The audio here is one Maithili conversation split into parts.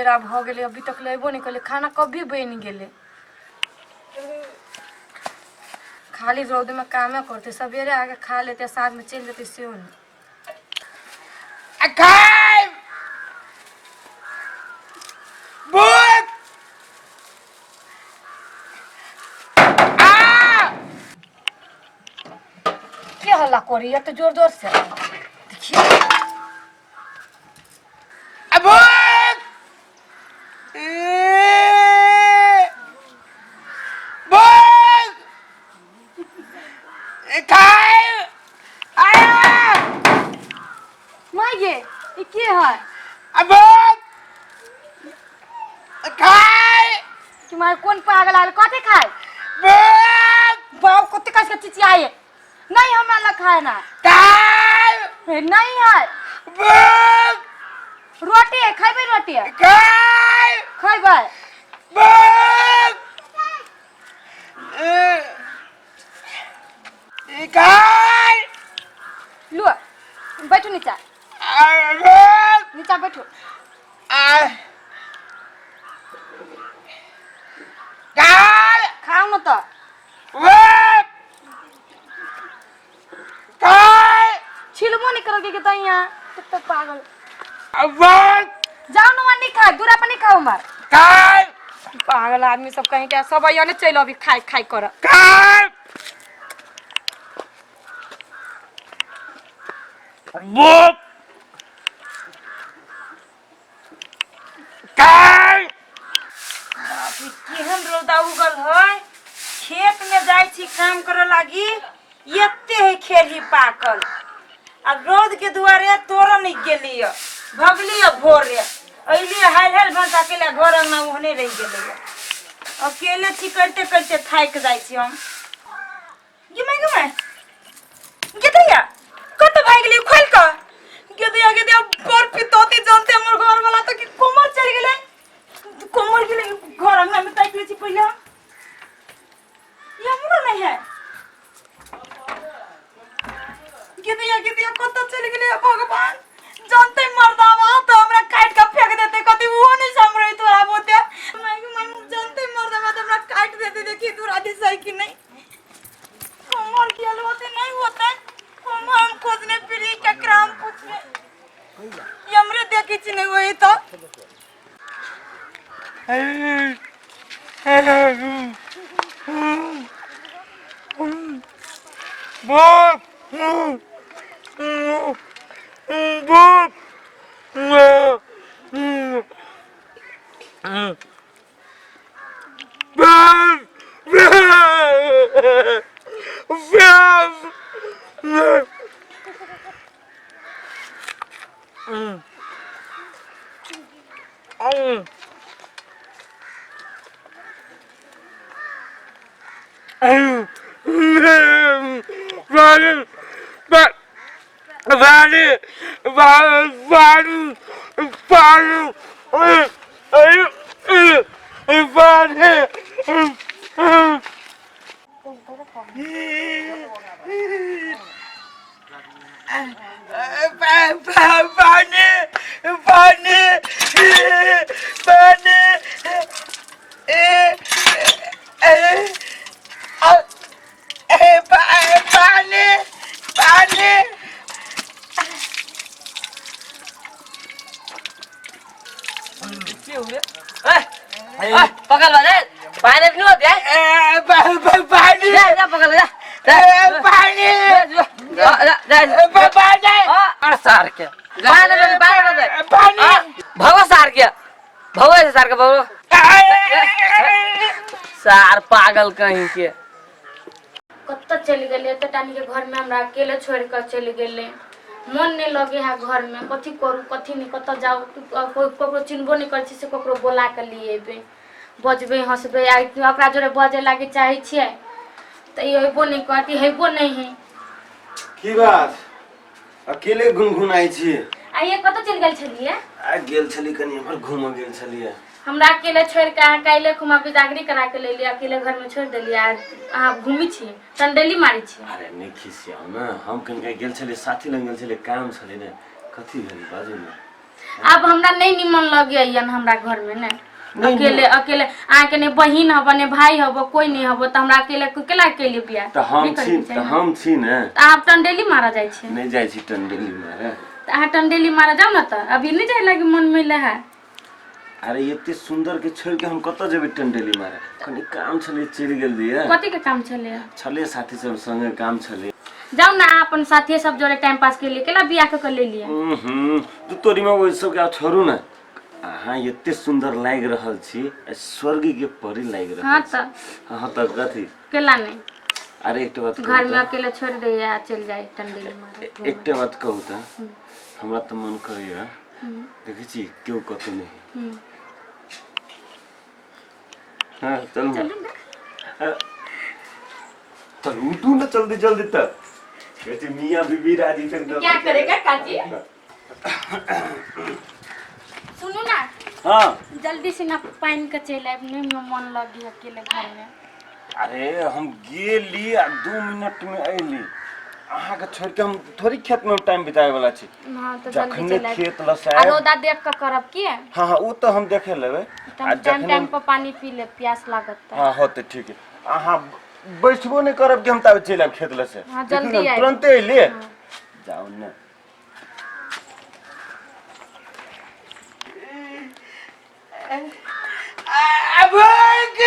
बेरा भऽ गेलै, अभी तक ले अयबो नहि केलै। खाना कभी बनि गेलै? खाली रौदमे कामे करतै। सवेरे आके खा लेतै, साँझमे चलि जेतै, सेहो नहि। आ खाइब भूख आ। के हल्ला करैया तऽ जोर जोर से? देखियौ। आ भूख ए, भूख खाइब आ। माय गे, ई के है? आ भूख खाइ। कि माय, कोन पागल आयल? कथी खाय? भूख। बाप, कते कस के चिचियाए। नहीं, हमरा लग खाए ना। खाइ। हे, नहीं है। भूख। रोटी है, खैबै? रोटी है? खाइ। खैबै? भूख ए, खाइ। लुआ, बैठू नीचा। आ, भूख। नीचा बैठू। आ खाइ। खाउ न तऽ। भूख खाइ। छिलबो नहीं करोगे के तैया तो पागल। आ, भूख। जाओ न, वहाँ नहीं खाए, दूरा पर नहीं खाओ हमार। खाइ। पागल आदमी सब कहीं के सब आइए, चलि अभी खाइ खाइ कर। खाइ। भूख खाइ। केहन रौदा उगल है! खेत में जाइ छी काम करे लागी, एते है खेरही पाकल आ रौद के दुआरे तोड़ नहीं गेली। भगली भोरे, अइली हाल हाल भनसा के घर अंगना ओहने रहि गेलै। अकेले छी, करते करते थाकि जाइ छी हम। गे माय, गे माय, गे दैया, कतऽ भागि गेली खोलि कऽ? गे दैया, गे दैया, बड़ पितौती जानते हमर घर वाला तऽ कि कोमर चलि गेलै? कोमर गेलै? घर अंगना में ताकि लै छी पहिले हम। ई हमरो नहीं है। गे दैया, गे दैया, कतऽ चलि गेलै? भगवान जानते, मर्दावा तो हमरा काटि कऽ फेंक देते। कथी ओहो नहीं समरे तोरा बोते। माय माय, जानते मर्दावा तो हमरा काटि देते। देखी दूरा दिसै कि नहीं। कोमर गेल होते, नहीं होते कोमर। हम खोजने फिरी, केकरा हम पूछबे? ई हमरे देखै छी, नहीं वही तो। भूख भूख पानी पानी पानी ए ए ए पानी पानी। पकड़ बा पानी नहीं होते। ए पानी। जा जा, पकड़ जा। ए पानी। जा जा जा। पानी। अरे सार के पानी दे, पानी दे। पानी। भगो सार के, भगो ऐसे सार के, भगो सार पागल कहीं के। कतऽ चलि गेलै एते टानीके घरमे? हमरा अकेले छोड़ि कऽ चलि गेलै। मोन नहि लगै है घरमे। कथी करू, कथी नहि, कतऽ जाउ? कोइ ककरो चिन्हबो नहि करै छी से ककरो बोला कऽ लिए अयबै, बजबै, हँसबै आ ओकरा जोरे बजै लागी चाहै छियै तऽ ई अयबो नहि करत, ई हेबो नहि है। की बात, अकेले गुनगुनाइ छी? आ ये कतऽ चलि गेल छलियै? आ गेल छली कनि एम्हर घूमऽ गेल छलियै। हमरा अकेले छोड़ि कऽ अहाँ काल्हि खुमा बिदागरी करा के लेलियै, अकेले घरमे छोड़ि देलियै आ अहाँ घूमै छियै, टंडेली मारै छियै। अरे नहि खिसियाउ ने। हम कनि गेल छलियै, साथी लग गेल छलियै, काम छलै ने। कथी भेल, बाजू ने। आब हमरा नहीं निमन लगे हमरा घर में ने। नहीं, अकेले अकेले अहाँके ने बहिन हब ने भाई हब, कोई नहीं हब, तऽ हमरा अकेले केला अकेले बियाह तऽ हम नहि छी करैके तऽ चाही। हम छी ने। तऽ अहाँ टंडेली मारऽ जाइ छियै? नहि जाइ छी टंडेली मारे। तऽ अहाँ टंडेली मारऽ जाउ ने, तऽ अभी नहि जाय लागी मन मिले है। अरे एते सुंदर के छोड़ के हम कतऽ जेबै टंडेली मारे? कनि काम छलै, चलि गेल रहियै। कथी के काम छलै? छलै साथी सब संगे काम छलै। जाउ ने अहाँ अपन साथी सब जोड़े टाइम पास के लिए, केला बियाह कऽ के ले लिअ? हूँ, तू तोरी में ओहि सबके आब छोड़ू ने। अहाँ एते सुंदर लागि रहल छी, आ स्वर्ग के परी लागि रहल हाँ छी। तऽ हाँ तऽ कथी? केला नहि? अरे एकटा बात कहू। घर में तऽ अकेले छोड़ दैया आ चलि जाइ टंडेली मारे। एकटा बात कहू तऽ, हमरा तऽ मन करैया, देखै छी केओ कतौ नहि। हाँ चलू ने। हाँ, चल उठू ना जल्दी जल्दी। तक कहै छै मियाँ बीबी राजी तक। क्या करेगा काजी? सुनू ना। हाँ। जल्दी से ना पानि के चलि आबि, नहीं मन लगी अकेले घर में। अरे हम गेली आ 2 मिनट में अयली। अहाँके छोड़ि के हम थोड़ी खेत में टाइम बितावे वाला छी। हाँ तऽ जल्दी जखने चलि आबि। खेत लस आ आयब। रौदा देख के करब की? हाँ हाँ, ओ तऽ हम देखे लेबै। तऽ आ हम टाइम जखने टाइम पर पानी पी लेब, प्यास लागत तऽ। हाँ, होते ठीक है। अहाँ बैठबो नहि करब कि हम ताबे चलि आयब खेत लसे। हाँ, देखियौ जल्दी ने, आयब। तुरन्ते अयली। जाउ ने। भूख,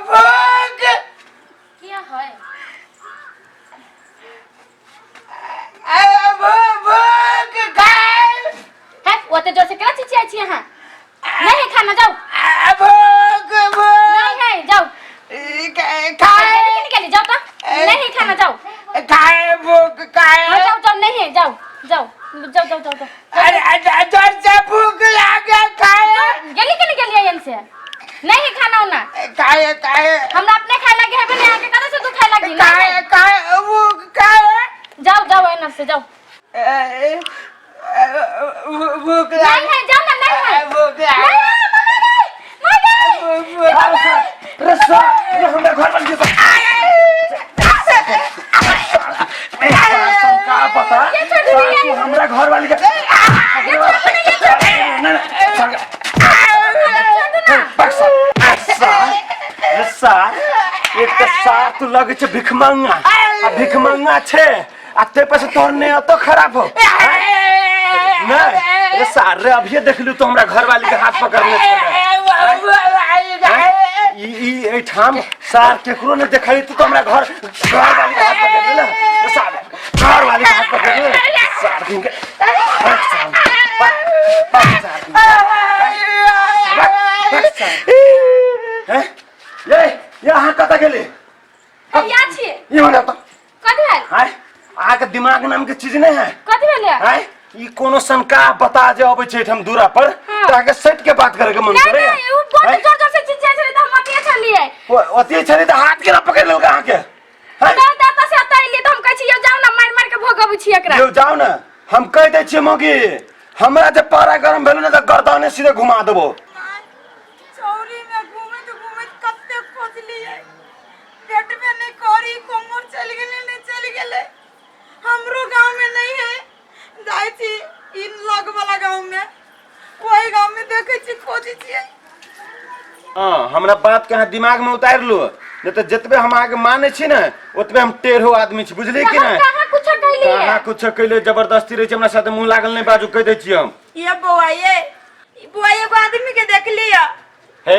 भूख। किया है? भूख खाए। है, ओते जोर से केना चिचियाइ छी अहाँ? नहीं है खाना, जाओ। भूख, भूख। नहीं है, जाओ। खाए। निकली जाओ तो, नहीं है खाना, जाओ। खाए, भूख खाए। हाँ, जाओ जाओ, नहीं है, जाओ जाओ जाओ जाओ जाओ जाओ। अरे जोर से भूख लागे, खाए। गेली के नहीं गेलियै एन से? नहीं है खाना उना। खाए, खाए। हमरा अपने खाए लगे है नहीं, आके कदा से तू खाए लगी नहीं खाए। है। खाए, भूख खाए। जाओ जाओ, एन से जाओ। भूख नहीं लागे। है, जाओ ना, नहीं है। भूख नहीं लागे। है, मम्मी, नहीं नहीं नहीं। अरे सार, अरे हमरा घर पर के का पता सार, तू हमरा घर वाली के नहीं, नहीं, सार, बक सार, सार, अरे सार, एक तऽ सार तू लगै छै भिखमंगा आ भिखमंगा छै आ ते पर से तोहर नियतो खराब हो। नहीं अरे सार रे, अभिये देखलू तो हमरा घर वाली के हाथ पकड़ने छलै। ई ई एहिठाम सार केकरो नहि देखली, तू तो हमरा घर घर वाली के हाथ पकड़ ले ना सार, घर वाली के हाथ पकड़ ले सार दिन के। बक सार, बक, बक सार दिन के। बक, बक सार। हैं? ये ये अहाँ कतऽ गेली? या छियै। ई होने तऽ कथी भेल? आँय, अहाँके दिमाग नाम के चीज नहि है? कथी भेल? आँय, ई कोनो शंका बता जे अबै छै एहिठाम दूरा पर हाँ। तऽ अहाँके सटि के बात करे के मन नहीं करे। नहीं, उ बहुत आँय? जोर जोर से चिचियाइ छलै तऽ हम अथिये छलियै। ओतिये छलै तऽ हाथ केना पकड़ि लेलक अहाँके? आँय? तऽ तऽ से एतऽ एलियै तऽ हम कहै छी यौ जाउ ने, मारि मारि के भगबै छी एकरा। यौ जाउ ने, हम कहि दै छियै मौगी, हमरा जे पारा गरम भेलो ने तऽ गर्दने सीधे घुमा देबो। चौरी में घूमैत घूमैत कते खोजलियै, भेटबे नहि करी। कोमर चलि गेलै, नहि चलि गेलै। हमरो गाँव में नहीं है। जाइ छी ई लग वाला गाँव में, ओहि गाँव में देखै छी, खोजै छियै। हाँ, हमरा बात के अहाँ दिमाग में उतारि लू, नहीं तऽ जतबे हम अहाँके मानै छी ने ओतबे हम टेढ़ो आदमी छी, बुझलियै कि हम नहि? कहाँ कुछो कैलियै? अहाँ कुछो कैले। जबरदस्ती रहै छै हमरा साथे, मुँह लागल नहि बाजू, कहि दै छी हम। ये बौआ, ये ई बौआ, एगो आदमी के देखलियै। हे,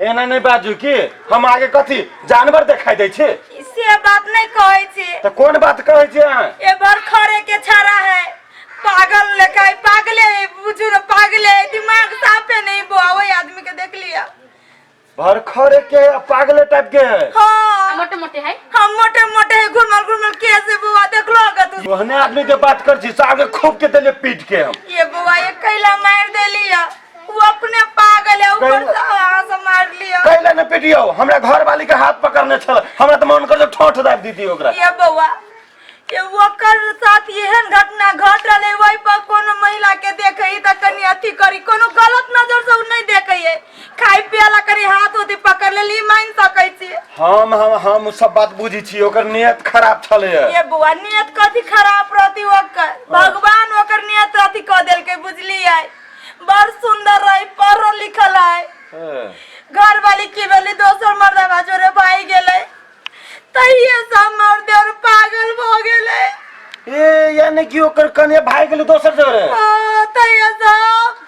एना नहि बाजू की हम आगे कथी जानवर देखाई दै छी? से बात नहीं कहै छी। तऽ कोन बात कहै छी अहाँ? ये बड़ खरे के छाड़ा है, पागल लेखा है, पागले है, बुझू ना पागले है, दिमाग साफे नहीं। बौआ, वही आदमी के देख लिया। भरखरे के आ पागले टाइप के है? हाँ। मोटे मोटे है। हम मोटे मोटे है, घुमल घुमल कैसे बौआ देखलो अगर तू? ओहने आदमी के बात कर छी, सागे खूब के देलिए पीट के हम। ये बौआ, ये कैला मार देलिया? वो अपने पागल है, ऊपर कैला- से अहाँ से मार लिया। कैला ने पिटियो? हमरा घर वाली के हाथ पकड़ने छल, हमरा तऽ मन कर ठोठ दाबि दीदी ओकरा। ये बौआ, ये ओकर साथ एहन घटना घटल है, वही पर कोनो महिला के देखे तऽ कनि अथी करी, कोनो गलत नजर से उ नहीं देखे है। खाई खाइ पिए ला करी हाथ होती पकड़ लेली मान सकै छी। हम सब बात बुझी छी, ओकर नियत खराब छलै। ये बुआ, नियत कथी खराब रहती ओकर? भगवान ओकर नियत अथी कऽ देलकै, बुझलियै? बड़ सुंदर रही, पढ़ल लिखल है। घर वाली की भेली, दोसर मर्दबा जोरे भागि गेलै, तहिये से हमर देवर पागल भऽ गेलै। ए, यानी कि ओकर कन्या भाग गेलै दोसर जगह? हाँ, तहिये से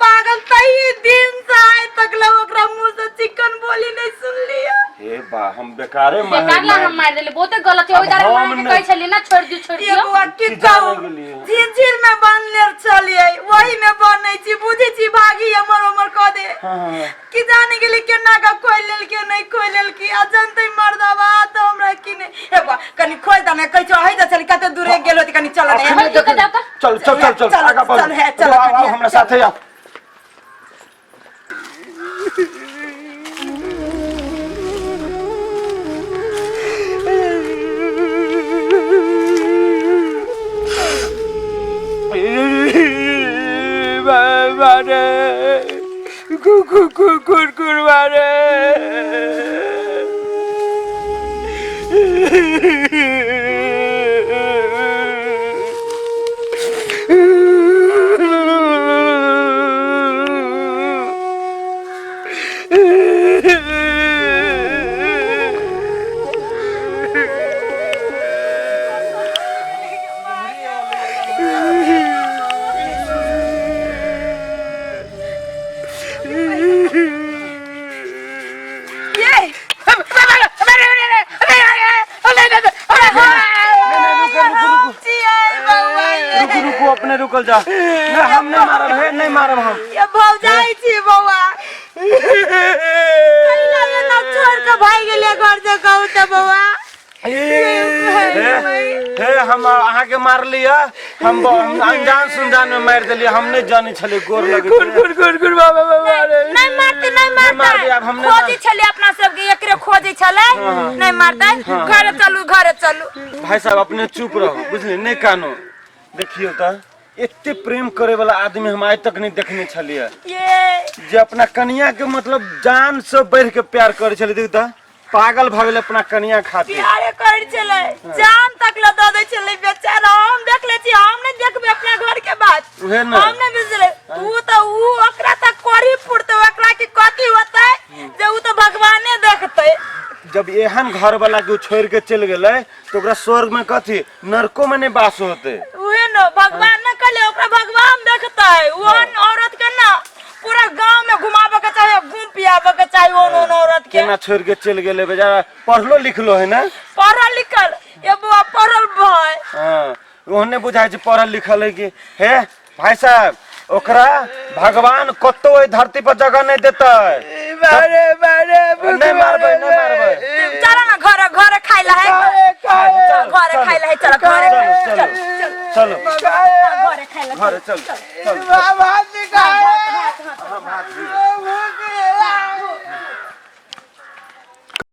पागल, तही दिन से आइ तक ले ओकरा मुंह से चिकन बोली नहीं सुनलियै। हे बा, हम बेकारे बेकार ला हम मारि देली, बहुते गलत है। ओहि दारे अब हम हम अहाँके कहै छलियै ना, छोड़ि दियौ, छोड़ि ये दियौ। बौआ, की की जाने कहू, गेलियै। झिझिर में बान्हले छलियै, वही में बनै छी, बुझै छी, भागी हमर उमर कऽ दे। हाँ। की जाने गेली केना कऽ खोलि लेलकै, नहि खोलि लेलकै। आ जनतै मर्दबा तऽ हमरा की नहि। हे बौआ, कनी खोजि दे ने, कहै छौ अहि तऽ चली, कते दूरे गेल होती, कनी चल ने। अखने चल, देख- जाउ तऽ। चल चल चल चल। चल, आगा बढ़ू। चल, हे, चल, आओ, आओ, कनिया, हमरा चल। साथे आओ। बारे कुकुर कुकुर बारे। ये नहीं, रुको रुको रुको। छियै बौआ, ये। रुकू रुकू, अपने रुकल जा। नहीं, हम नहीं मारब हे, नहीं मारब हम। ये भौजाई छी बौआ, कैला एना छोड़ के भागि गेलियै घर से, कहू तऽ बौआ? हे हे, हम अहाँके मारलियै, हम अनजान सुनजान में मारि देलियै, हम नहीं जानै छलियै, गोर लगे। कुर कुर कुर कुर बाबा बाबा रे। नहीं मारते, नहीं नहीं मारते। मारबै आब हम, नहीं। खोजै छलै अपना सबके, एकरे खोजै छलै। नहीं मारते, घरे चलू, घरे चलू। भाई साहब, अपने चुप रहो, बुझलियै? नहीं कानो। देखियौ तऽ, एते प्रेम करे वाला आदमी हम आइ तक नहीं देखने छलियै ये जे अपना कनिया के मतलब जान से बढ़ के प्यार करे छलै। देख तऽ, पागल भऽ गेलै अपना कनिया खातिर। प्यारे करै छलै, जान तक ल दऽ दै छलै बेचारा। हम देख लै छी, हम नहि देखबै अपना घर के बात? उहे ने। हम नहि बुझलै। ऊ तऽ ऊ, ओकरा तऽ करी पुरतै, ओकरा की कथी होतै जे ऊ तऽ भगवाने देखतै। जब एहन घर वाला के उ छोड़ के चलि गेलै तऽ ओकरा स्वर्ग में कथी, नरको में नहीं वास होते। उहे न, भगवान न कहले, ओकरा भगवान देखतै। ओहन औरत के ना पूरा गांव में घुमाबे के चाही, घूम पियाबे के चाही ओहन ओहन औरत के। केना छोड़ के चलि गेलै बेचारा? पढ़लो लिखलो है ना? पढ़ल लिखल, ये बुआ, पढ़ल भाई। हाँ, ओहने बुझाइ छै पढ़ल लिखल है कि। हे भाई साहब, ओकरा भगवान कतौ एहि धरती पर जगह नहीं देतै। बारे बारे। नहीं मारबै, नहीं मारबै। चलो ना घरे, घरे खाइ ला है। चल, घरे खाइ ला है, चलो घरे। चलो चलो चलो। घरे खाइ ला। घरे चल चल। बाबा। हाँ, भात दियौ।